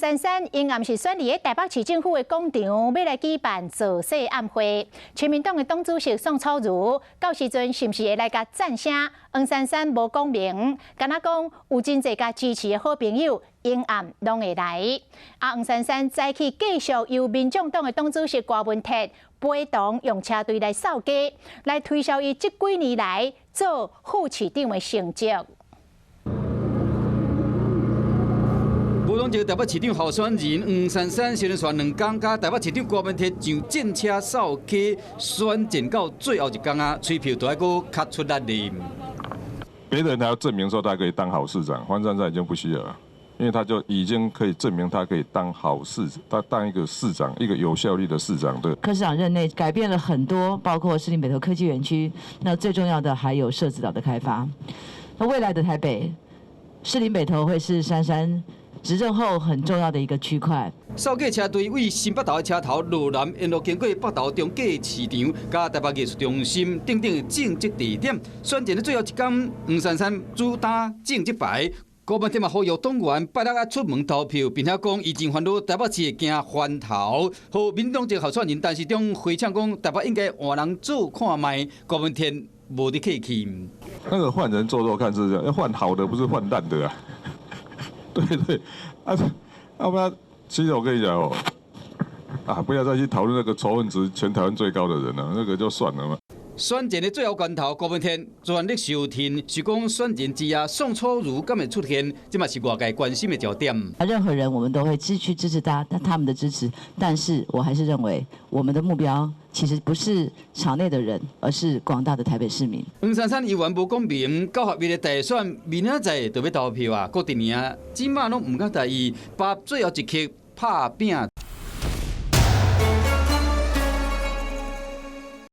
珊珊𪜶暗時選佇台北市政府的廣場，欲來舉辦造勢暗會。親民黨的黨主席宋楚瑜，到時陣是毋是會來共贊聲？黃珊珊無講明，干焦講有真濟共支持的好朋友，𪜶暗攏會來。啊，黃珊珊早起繼續由民眾黨的黨主席柯文哲陪同，用車隊來掃街，來推銷伊這幾年來做副市長的成績。無黨籍台北市長候選人黃珊珊，連續2工，佮台北市長柯文哲上戰車掃街選戰到最後一工啊，催票都還閣較出力哩。別人還要證明說他可以當好市長，黃珊珊已經不需要了，因為他就已經可以證明他可以當好市，他當一個市長，一個有效率的市長。對。柯市長任內改變了很多，包括士林北投科技園區，那最重要的還有社子島的開發。那未來的台北，士林北投會是珊珊執政後很重要的一個區塊。掃街車隊為新北投的車頭落南，沿路經過北投中繼市場、佮台北藝術中心等等政績地點。選戰的最後一工，黃珊珊主打政績牌，柯文哲嘛呼籲黨員拜六愛出門投票，並且講伊真煩惱台北市會驚翻頭。予民進黨籍候選人陳時中回嗆講，台北應該換人做看覓，柯文哲無佇客氣。那個換人做做看是這樣，要換好的，不是換爛的啊。對對，啊，要不然，其實我跟你講哦，啊，不要再去討論那個仇恨值全台灣最高的人了，那個就算了嘛。選戰的最後關頭，柯文哲全力相挺，是講選戰之夜宋楚瑜敢會出現，這嘛是外界關心的焦點。任何人我們都會繼續支持他，他們的支持，但是我還是認為我們的目標其實不是場內的人，而是廣大的台北市民。黃珊珊猶原無講明，9合1的大選明仔載就欲投票啊，郭台銘這馬攏毋敢大意，把最後一刻拍拚。